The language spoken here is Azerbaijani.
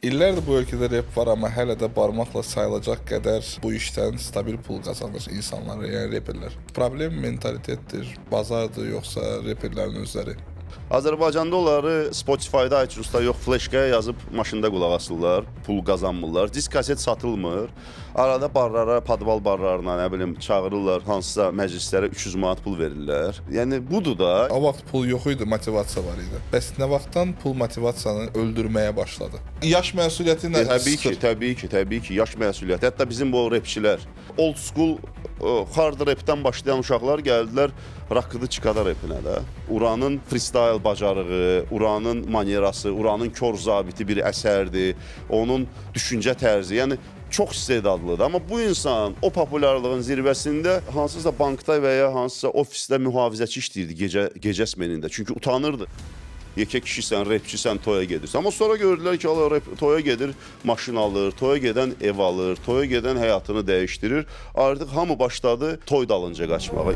İllərdir bu ölkədə rep var, amma hələ də barmaqla sayılacaq qədər bu işdən stabil pul qazanır insanlar, yəni reperlər. Problem mentalitetdir, bazardır, yoxsa reperlərin özləri? Azərbaycanda onları Spotify-da, iTunes-da yox, fleşkaya yazıb maşında qulaq asırlar, pul qazanmırlar. Disk kaset satılmır. Arada barlara, podval barlarına, nə bilim, çağırırlar, hansısa məclislərə 300 manat pul verirlər. Yəni budur da. O vaxt pul yox idi, motivasiya var idi. Bəs nə vaxtdan pul motivasiyanı öldürməyə başladı? Yaş məsuliyyəti ilə Təbii ki, sıxır. Təbii ki, təbii ki, yaş məsuliyyəti. Hətta bizim bu rapçilər, old school hard rapdən başlayan uşaqlar gəldilər rakıdı çıkada rapinə də. Uranın freestyle bacarığı, Uranın manerası, Uranın kor zabiti bir əsərdir. Onun düşüncə tərzi, yəni çox istedadlıdır. Amma bu insan o populyarlığın zirvəsində hansısa bankda və ya hansısa ofisdə mühafizəçi işləyirdi gecə smenində. Çünki utanırdı. Yekə kişisən, rapçisən, toya gedirsən. Amma sonra gördülər ki, ala rap toya gedir, maşın alır, toya gedən ev alır, toya gedən həyatını dəyişdirir. Artıq hamı başladı toy dalınca qaçmağa.